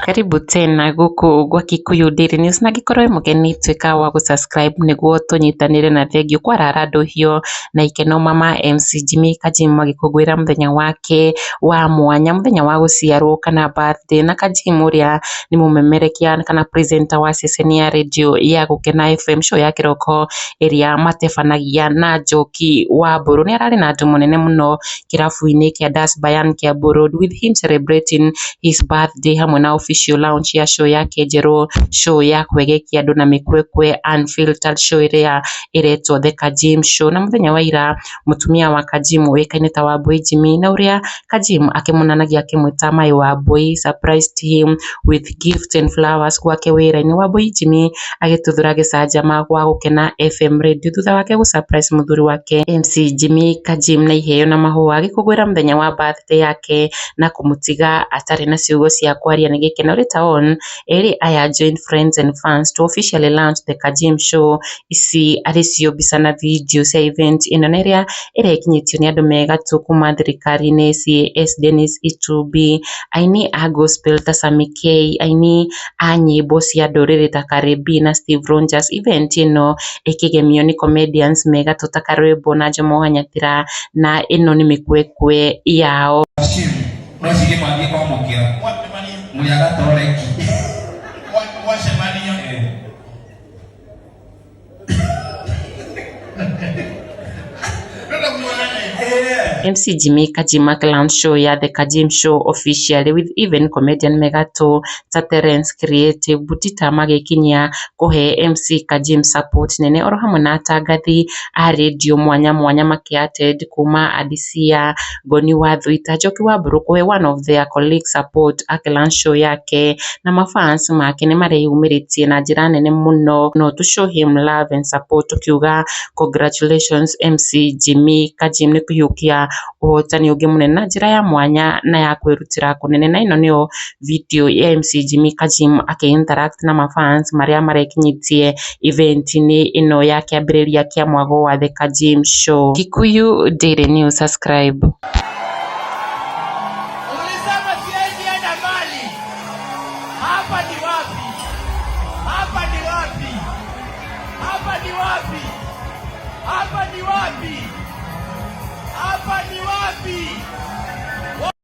Karibu tena gũkũ gwa Kikuyu Daily News, na angĩkorwo wĩ mũgeni tuĩka wa gũ-subscribe nĩguo tũnyitanĩre na thengiũ kwarara ndũhio na ikeno. Mama MC Jimmy Kajim magĩkũngũĩra mũthenya wake wa mwanya, mũthenya wa gũciarwo kana birthday. Na Kajim ũrĩa nĩ mũmemerekia kana presenter wa ceceni ya radio ya Gũkena FM, show ya kĩroko ĩrĩa matebanagia na Njoki wa Mbũrũ, nĩ ararĩ na andũ mũnene mũno kĩrabu-inĩ kĩa Das Bayan kĩa Road, with him celebrating his birthday hamwe na official launch ya show yake njerũ, show ya kwegekia andũ na mĩkwekwe unfiltered, show ĩrĩa ĩretwo The Kajim Show. Na mũthenya wa ira mũtumia wa Kajim ũĩkaine ta Wambui Jimmy, na ũrĩa Kajim akĩmunanagia akĩmwĩta My Wambui, surprised him with gifts and flowers gwake wĩra-inĩ. Wambui Jimmy agĩtuthũra gĩcanjama gwa Gũkena FM radio thutha wake gũ surprise mũthuri wake MC Jimmy Kajim na iheo na mahũa agĩkũngũĩra mũthenya wa birthday yake na kũmũtiga atarĩ na ciugo cia kwaria nĩ gĩkeno. Later on, erĩ aya joined friends and fans to officially launch The Kajim Show. Ici arĩ cio mbica na video cia event ĩno, na ĩrĩa ĩrekinyĩtio nĩ andũ me gatũ kuma thirikari-inĩ, CAS Dennis Itumbi, aini a gospel ta Sammy K, aini a nyĩmbo cia ndũrĩrĩ ta Cardi na Steve Rogers. Event ĩno ĩkĩgemio nĩ comedians me gatũ ta Karwĩmbo na Jomo Wanyatĩra, na ĩno nĩ mĩkwekwe yao. No cirie kwambie kwamũkĩra mũyaga toreki. Wacemania. Renda muonane. MC Jimmy Kajim launch show ya The Kajim Show officially, with even comedian Megato ta Terence Creative Butita magĩkinyia kũhe MC Kajim support nene, oro hamwe na atangathi a radio mwanya mwanya makĩ-attend kuma Adisia Ngoni wa Thuita, Njoki wa Mbũrũ kũhe one of their colleagues support akĩ-launch show yake. Na mafans make nĩ mareyumĩrĩtie na njĩra nene mũno no to show him love and support, tukiuga congratulations MC Jimmy Kajim nĩ kũhiũkia ũhotani ũngĩ mũnene na njĩra ya mwanya na ya kwĩrutĩra kũnene. Na ĩno nĩyo video ya MC Jimmy Kajim akĩ-interact na mafans marĩa marekinyĩtie event-inĩ ĩno ya kĩambĩrĩria kĩa mwago wa The Kajim Show. Kikuyu Daily News, subscribe. Ulisema siwezi enda mbali. Hapa ni wapi? Hapa ni wapi? Hapa ni wapi? Hapa ni wapi? Hapa ni wapi?